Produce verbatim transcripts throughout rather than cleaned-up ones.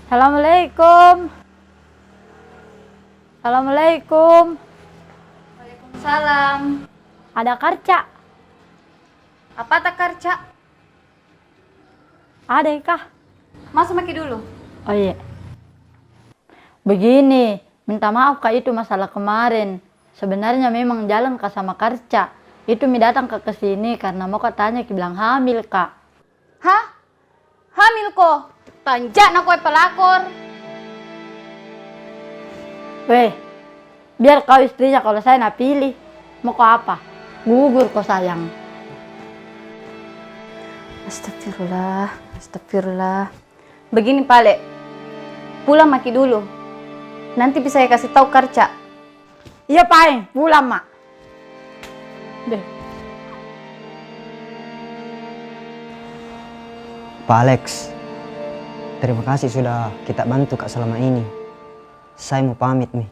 Assalamualaikum. Assalamualaikum. Waalaikumsalam. Ada karca? Apa tak karca? Ada kah? Masuk maki dulu. Oh iya. Begini, minta maaf kak, itu masalah kemarin. Sebenarnya memang jalan kak sama karca. Itu mi datang kak ke sini karena mau kak tanya ki bilang hamil kak. Hah? Hamil ko? Tanjak na koe pelakor. Weh, biar kau istrinya, kalau saya na pilih, mau ko apa? Gugur ko sayang. Astagfirullah, astagfirullah. Begini pale, pulang maki dulu. Nanti bisa saya kasih tahu karca. Iya paeng, pulang ma. Deh. Pak Alex, terima kasih sudah kita bantu kak selama ini. Saya mau pamit nih.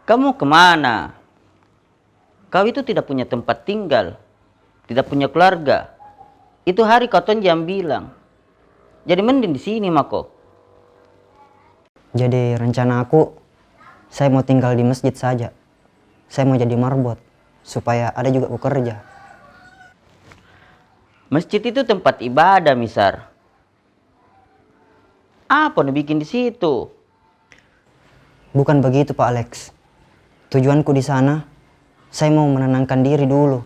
Kamu kemana? Kau itu tidak punya tempat tinggal, tidak punya keluarga. Itu hari kau tonji yang bilang. Jadi mending di sini mako. Jadi rencana aku, saya mau tinggal di masjid saja. Saya mau jadi marbot, supaya ada juga ku kerja. Masjid itu tempat ibadah, Misar. Apa nu bikin di situ? Bukan begitu, Pak Alex. Tujuanku di sana, saya mau menenangkan diri dulu,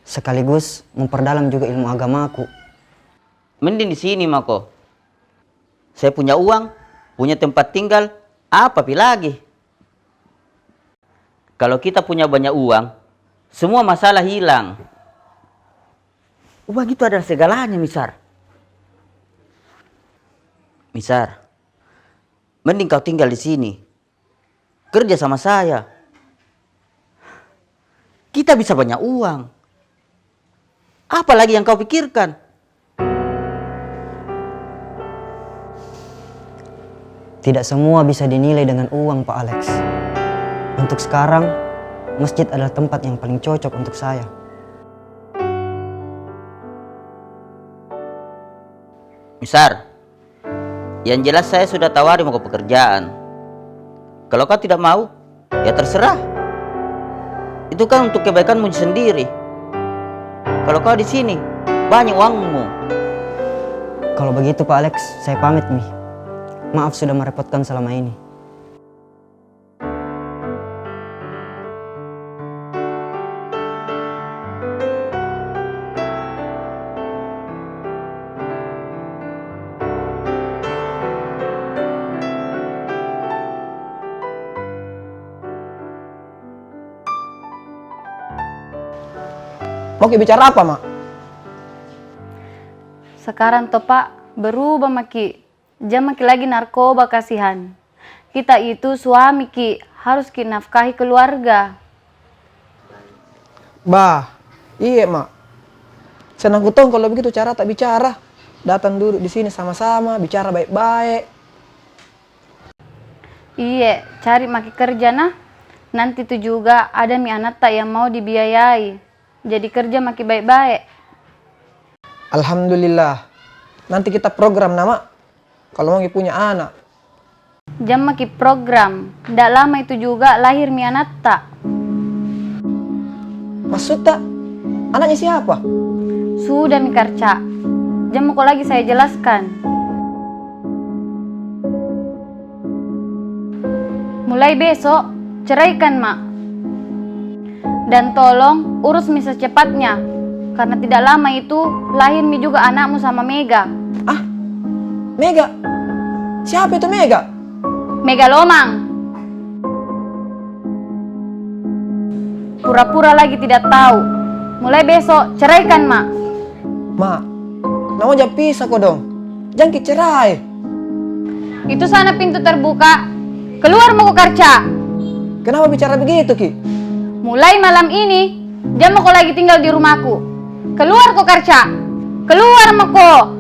sekaligus memperdalam juga ilmu agamaku. Mending di sini mako. Saya punya uang, punya tempat tinggal, apa pi lagi? Kalau kita punya banyak uang, semua masalah hilang. Uang itu adalah segalanya, Misar. Misar, mending kau tinggal di sini. Kerja sama saya. Kita bisa banyak uang. Apa lagi yang kau pikirkan? Tidak semua bisa dinilai dengan uang, Pak Alex. Untuk sekarang, masjid adalah tempat yang paling cocok untuk saya. Misar, yang jelas saya sudah tawari mako pekerjaan. Kalau kau tidak mau, ya terserah. Itu kan untuk kebaikanmu sendiri. Kalau kau di sini, banyak uangmu. Kalau begitu, Pak Alex, saya pamit mi. Maaf sudah merepotkan selama ini. Mau ki bicara apa, Mak? Sekarang toh, Pak, berubah maki. Jam maki lagi narkoba, kasihan. Kita itu suami ki, harus ki nafkahi keluarga. Bah, iye, Mak. Senang kutong kalau begitu cara tak bicara. Datang duduk di sini sama-sama, bicara baik-baik. Iye, cari maki kerja nah. Nanti tu juga ada mi anatta yang mau dibiayai. Jadi kerja maki baik-baik. Alhamdulillah. Nanti kita program na, Mak. Kalau mau ki punya anak. Jam maki program, ndak lama itu juga lahir mi anatta. Maksudta, anaknya siapa? Sudah mi karca. Jam mako lagi saya jelaskan. Mulai besok, ceraikan ma. Dan tolong urus mi secepatnya, karena tidak lama itu lahir mi juga anakmu sama Mega. Ah, Mega? Siapa itu Mega? Mega Lomang. Pura-pura lagi tidak tahu. Mulai besok, ceraikan ma. Ma, namanya pisah kodong. Jangki cerai. Itu sana pintu terbuka. Keluar mako karca. Kenapa bicara begitu ki? Mulai malam ini, jam mako lagi tinggal di rumahku. Keluar ko karca. Keluar mako.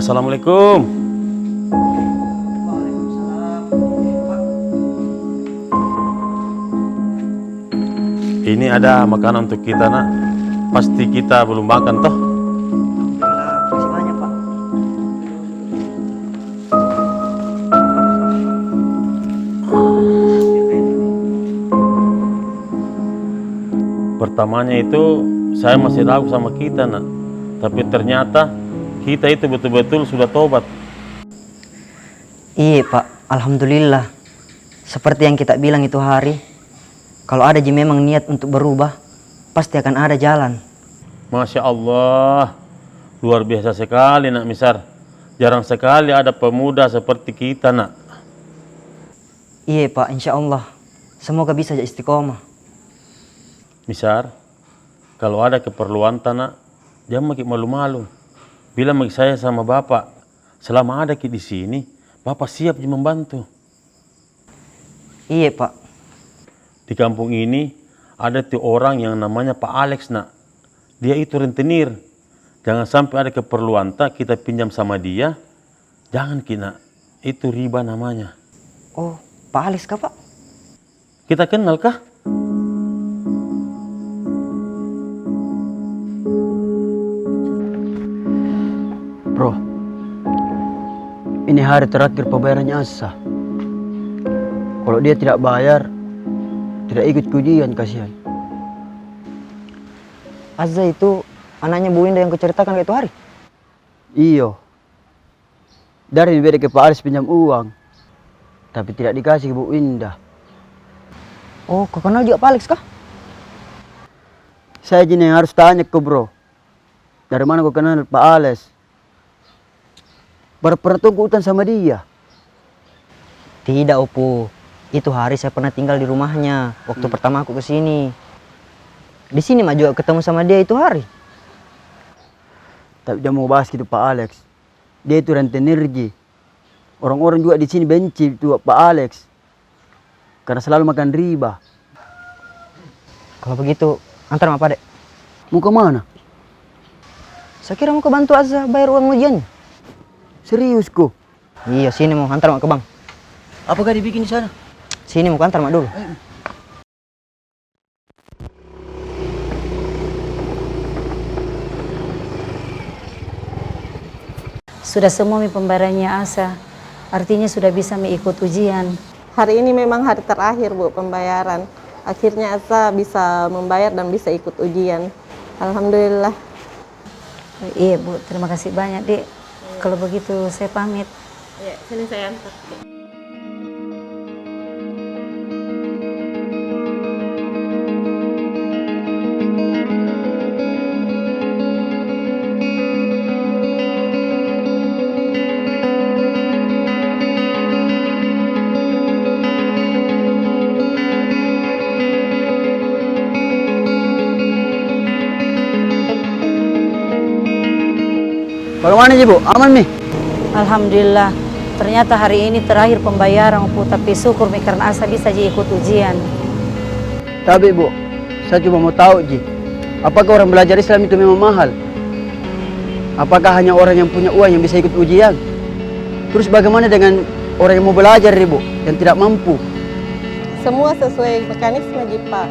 Assalamualaikum. Ini ada makanan untuk kita, Nak. Pasti kita belum makan, toh? Alhamdulillah, makasih banyak, Pak. Pertamanya itu, saya masih ragu sama kita, Nak. Tapi ternyata kita itu betul-betul sudah tobat. Iya, Pak. Alhamdulillah. Seperti yang kita bilang itu hari, kalau ada ji memang niat untuk berubah, pasti akan ada jalan. Masya Allah. Luar biasa sekali, Nak Misar. Jarang sekali ada pemuda seperti kita, Nak. Iya, Pak. Insya Allah. Semoga bisa ja istiqomah. Misar, kalau ada keperluan ta, Nak, jangan maki malu-malu. Bilang maki saya sama Bapak. Selama ada ki di sini, Bapak siap ji membantu. Iya, Pak. Di kampung ini ada tu orang yang namanya Pak Alex, Nak. Dia itu rentenir. Jangan sampai ada keperluan ta, kita pinjam sama dia. Jangan ki, Nak. Itu riba namanya. Oh, Pak Alex kah, Pak? Kita kenal kah? Bro, ini hari terakhir pembayarannya Asa. Kalau dia tidak bayar, tidak ikut ujian, kasihan. Azza itu anaknya Bu Indah yang kuceritakan itu hari? Iyo. Dari mi bede ke Pak Alex pinjam uang, tapi tidak dikasih ke Bu Indah. Oh, kau kenal juga Pak Alex kah? Saya ji yang harus tanya ke, Bro. Dari mana kau kenal Pak Alex? Pernah, pernah tong ke hutan sama dia? Tidak, Opu. Itu hari saya pernah tinggal di rumahnya waktu pertama aku ke sini. Di sini ma juga ketemu sama dia itu hari. Tapi dia mau bahas gitu, Pak Alex. Dia itu rentenir ji. Orang-orang juga di sini benci tu Pak Alex karena selalu makan riba. Kalau begitu, antar ma Pade. Mau ke mana? Saya kira mau ke bantu Azza bayar uang ujiannya. Serius ko? Iya, sini mau, antar ma ke bank. Apakah dibikin di sana? Sini mau, antar ma dulu. Ayo. Sudah semua mi pembayarannya Asa, artinya sudah bisa mi ikut ujian. Hari ini memang hari terakhir, Bu, pembayaran. Akhirnya Asa bisa membayar dan bisa ikut ujian. Alhamdulillah. Iya, Bu. Terima kasih banyak, Dek. Kalau begitu, saya pamit. Iya, sini saya antar. Bagaimana ji, Bu? Aman mi? Alhamdulillah. Ternyata hari ini terakhir pembayaran, Opu, tapi syukur mi karena Asa bisa ji ikut ujian. Tapi, Bu, saya cuma mau tahu ji, apakah orang belajar Islam itu memang mahal? Apakah hanya orang yang punya uang yang bisa ikut ujian? Terus bagaimana dengan orang yang mau belajar, Ibu, yang tidak mampu? Semua sesuai mekanisme ji, Pak.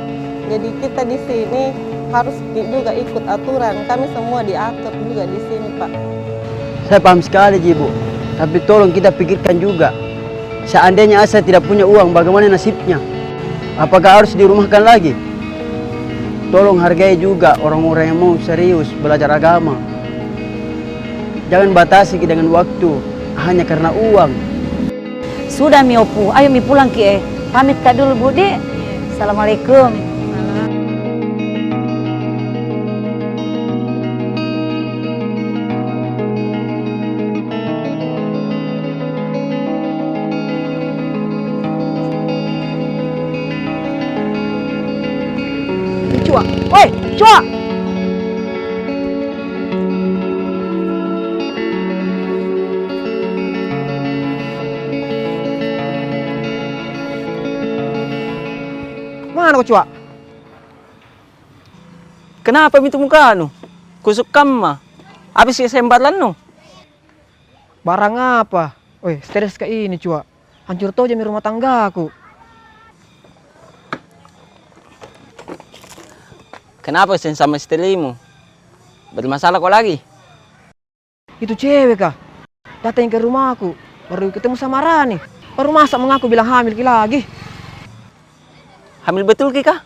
Jadi kita di sini harus juga ikut aturan. Kami semua diatur juga di sini, Pak. Saya paham sekali ji, Bu. Tapi tolong kita pikirkan juga. Seandainya Asa tidak punya uang, bagaimana nasibnya? Apakah harus dirumahkan lagi? Tolong hargai juga orang-orang yang mau serius belajar agama. Jangan batasi ki dengan waktu hanya karena uang. Sudah mi, Opu, ayo mi pulang ki, eh. Pamit ka dulu, Bu Dek. Assalamualaikum. Cua. Woi, Cua! Mana ko, Cua? Kenapa mi itu mukanu? Kusuk kamma. Habis ki sembarannu. Barang apa? Weh, stres ka ini, Cua. Hancur toja mi rumah tanggaku. Kenapa seng sama istrimu? Bermasalah ko lagi? Itu cewek kah? Datang ke rumahku, baru ketemu sama Rani. Baru masa mengaku bilang hamil ki lagi. Hamil betul ki kah?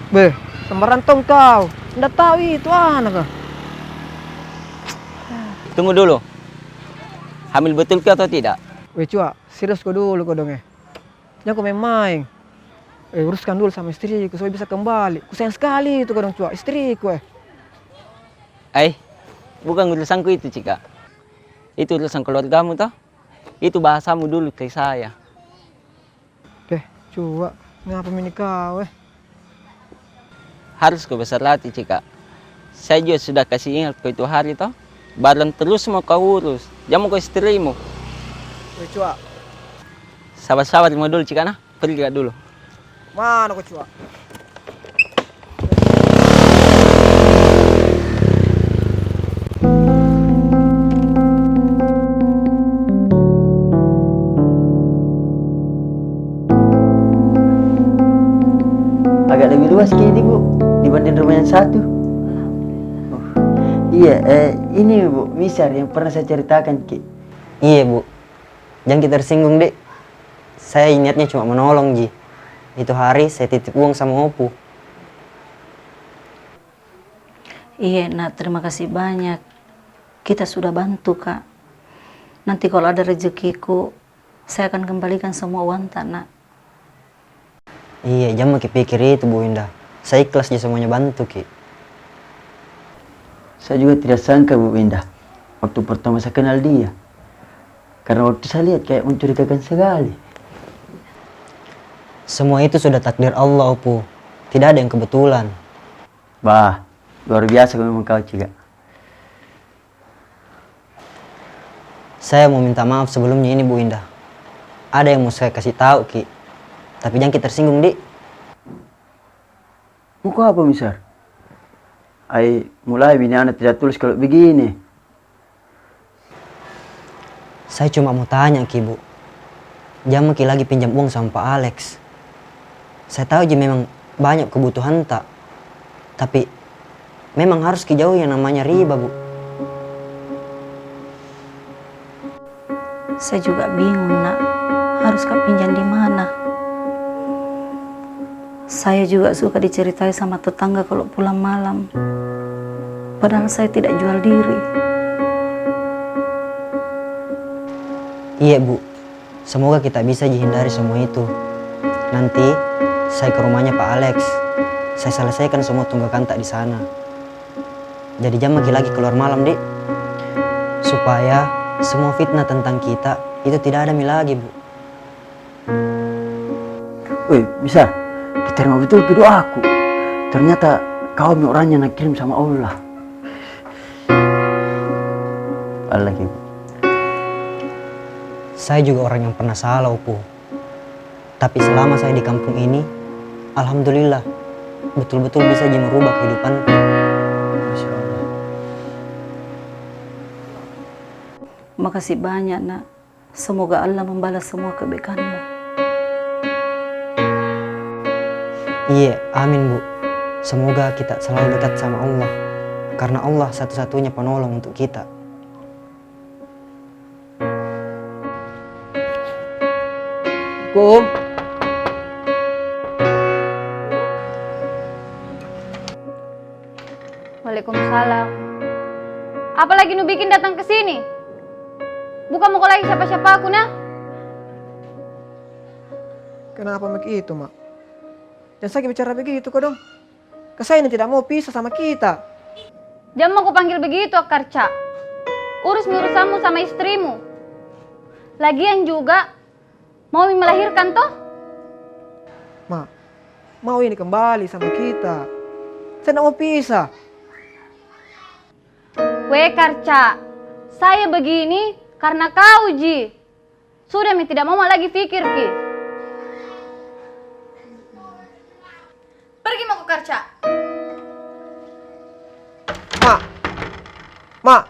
Beh, sembarang tong kau. Nda tahu itu anak kah? Tunggu dulu. Hamil betul ki atau tidak? Weh, Cua, serius ko dulu kodong, eh. Jangan ko main-main. Eh, uruskan dulu sama istriku supaya bisa kembali. Ku sayang sekali itu kodong, Cua, istriku, eh. Eh, bukan urusanku itu, Cika. Itu urusan keluargamu, toh. Itu bahasamu dulu ke saya. Oke, Cua, ngapa mi ini kau, eh? Harus ko besar hati, Cika. Saya juga sudah kasih ingat ko itu hari, toh. Barang terus mau kau urus. Jamu ko istrimu. Weh, Cua. Sabar-sabar mau dulu, Cika, nah. Pergi ka dulu. Mana ko, Cua? Agak lebih luas ki ini, Bu, dibanding rumah yang satu. Oh. Iya, eh, ini, Bu, Misar yang pernah saya ceritakan ki. Iya, Bu. Jangki tersinggung, Dek. Saya niatnya cuma menolong ji. Itu hari saya titip uang sama Opu. Iya, Nak, terima kasih banyak. Kita sudah bantu, Kak. Nanti kalau ada rezekiku, saya akan kembalikan semua uang ta, Nak. Iya, jang maki pikir itu, Bu Indah. Saya ikhlas ji semuanya bantu ki. Saya juga tidak sangka, Bu Indah, waktu pertama saya kenal dia. Karena waktu saya lihat kayak mencurigakan sekali. Semua itu sudah takdir Allah, Opu. Tidak ada yang kebetulan. Bah, luar biasa memang kau, Cika. Saya mau minta maaf sebelumnya ini, Bu Indah. Ada yang mau saya kasih tahu ki, tapi jangki tersinggung, Dik. Mau ko apa, Misar? Ai, mulai bini ana tidak tulus kalau begini. Saya cuma mau tanya ki, Bu. Jang maki lagi pinjam uang sama Pak Alex. Saya tahu ji memang banyak kebutuhan ta, tapi memang harus ki jauhi yang namanya riba, Bu. Saya juga bingung, Nak. Harus ka pinjam di mana? Saya juga suka diceritai sama tetangga kalau pulang malam. Padahal saya tidak jual diri. Iya, Bu. Semoga kita bisa ji hindari semua itu. Nanti saya ke rumahnya Pak Alex. Saya selesaikan semua tunggakan ta di sana. Jadi jang maki lagi keluar malam, Dik. Supaya semua fitnah tentang kita itu tidak ada mi lagi, Bu. Weh, Misar, diterima betul ki doaku. Ternyata kau mi orangnya nakirim sama Allah. Allah ki. Saya juga orang yang pernah salah, Opu. Tapi selama saya di kampung ini, alhamdulillah, betul-betul bisa ji merubah kehidupanku. Masya Allah. Makasih banyak, Nak. Semoga Allah membalas semua kebaikanmu. Iya, amin, Bu. Semoga kita selalu dekat sama Allah, karena Allah satu-satunya penolong untuk kita. Assalamualaikum. Waalaikumsalam. Apa lagi nu bikin datang ke sini? Bukan mako lagi siapa-siapaku, nah? Kenapa maki itu, Mak? Jang saki bicara begitu kodong. Ka saya ini tidak mau pisah sama kita. Jang mako panggil begitu, Akarca. Urus mi urusanmu sama istrimu. Lagian juga, mau mi melahirkan, toh? Mak, mau ini kembali sama kita. Saya tidak mau pisah. Weh, Karca, saya begini karena kau ji. Sudah mi, tidak mau ma lagi pikir ki. Pergi mako, Karca. Mak. Mak.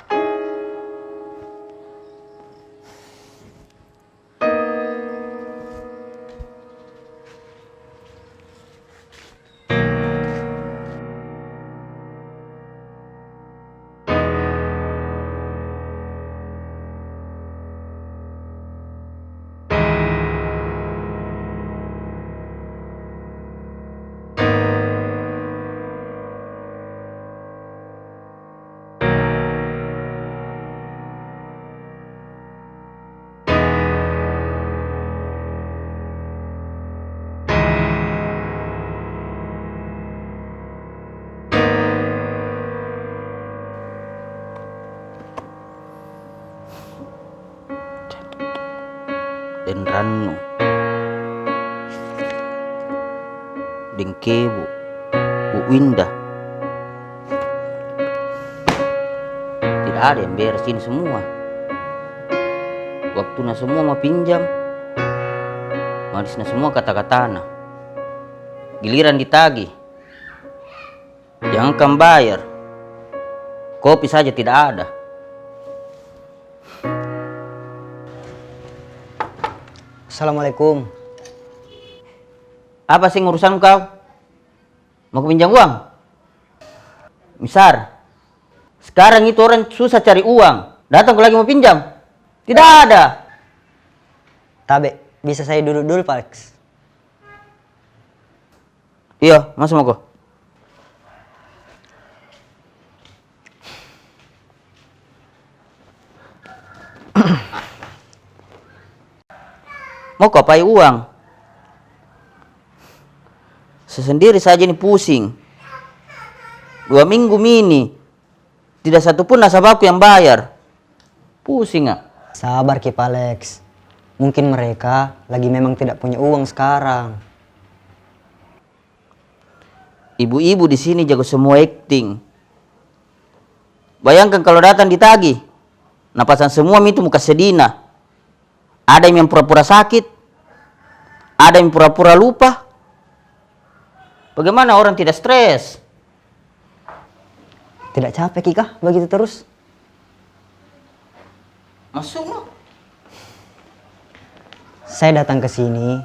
Deng Rannu, deng Kebu, Bu Winda. Tidak ada yang beres ini semua. Waktuna semua mau pinjam, manisna semua kata-katana. Giliran ditagi, jangankan bayar, kopi saja tidak ada. Assalamualaikum. Apa seng urusan kau? Mau ku pinjam uang? Misar, sekarang itu orang susah cari uang. Datang ku lagi mau pinjam. Tidak ada. Tabe, bisa saya duduk dulu, Pak Alex? Iyo, masuk mako. Mau ku apai uang? Saya sendiri saja ini pusing. Dua minggu mi ini, tidak satu pun nasabahku yang bayar. Pusing, ah. Sabar ki, Pak Alex. Mungkin mereka lagi memang tidak punya uang sekarang. Ibu-ibu di sini jago semua akting. Bayangkan kalau datang ditagi, napasang semua mi itu muka sedihna. Ada yang pura-pura sakit, ada yang pura-pura lupa. Bagaimana orang tidak stres? Tidak capek ki kah begitu terus? Masuk no. Saya datang ke sini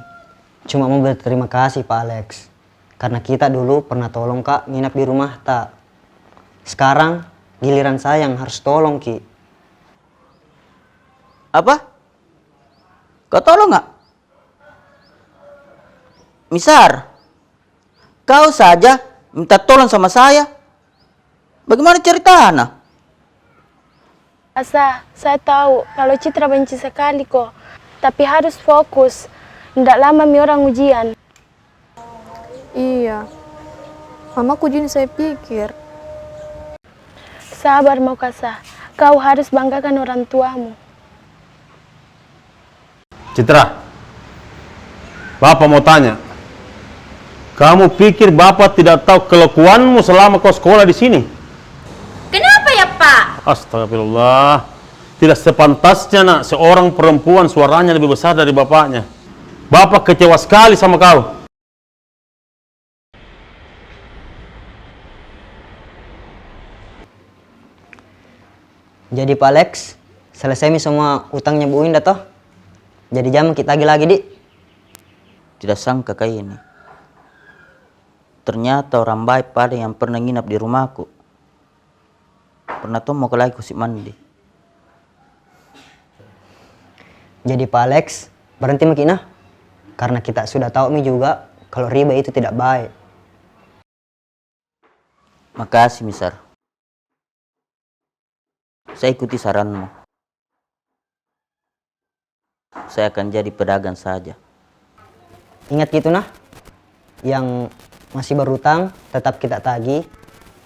cuma mau berterima kasih, Pak Alex, karena kita dulu pernah tolong ka nginap di rumahta. Sekarang giliran saya yang harus tolong ki. Apa? Kau tolong nggak? Misar, kau saja minta tolong sama saya. Bagaimana ceritana? Asa, saya tahu kalau Citra benci sekali ko, tapi harus fokus. Ndak lama mi orang ujian. Iya, mamaku ji ini saya pikir. Sabar mau, Kasa. Kau harus banggakan orang tuamu. Citra, Bapak mau tanya, kamu pikir Bapak tidak tahu kelakuanmu selama kau sekolah di sini? Kenapa ya, Pak? Astagfirullah. Tidak sepantasnya, Nak, seorang perempuan suaranya lebih besar dari bapaknya. Bapak kecewa sekali sama kau. Jadi, Pak Alex, selesai mi semua utangnya Bu Winda, toh? Jadi, jam kita tagih lagi, di? Tidak sangka ka ini. Ternyata orang baik pada yang pernah nginap di rumahku. Pernah tong mau ke lagi ku si mandi. Jadi, Pak Alex, berhenti maki nah. Karena kita sudah tahu mi juga kalau riba itu tidak baik. Makasih, Misar. Saya ikuti saranmu. Saya akan jadi pedagang saja. Ingat gitu, nah. Yang masih berutang, tetap kita tagih,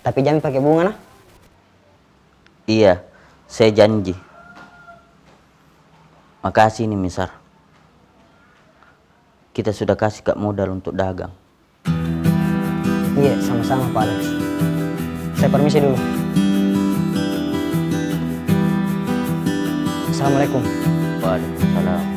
tapi jangan pakai bunga, nah. Iya, saya janji. Makasih ni, Misar. Kita sudah kasih ka modal untuk dagang. Iya, sama-sama, Pak Alex. Saya permisi dulu. Assalamualaikum. Waalaikumsalam.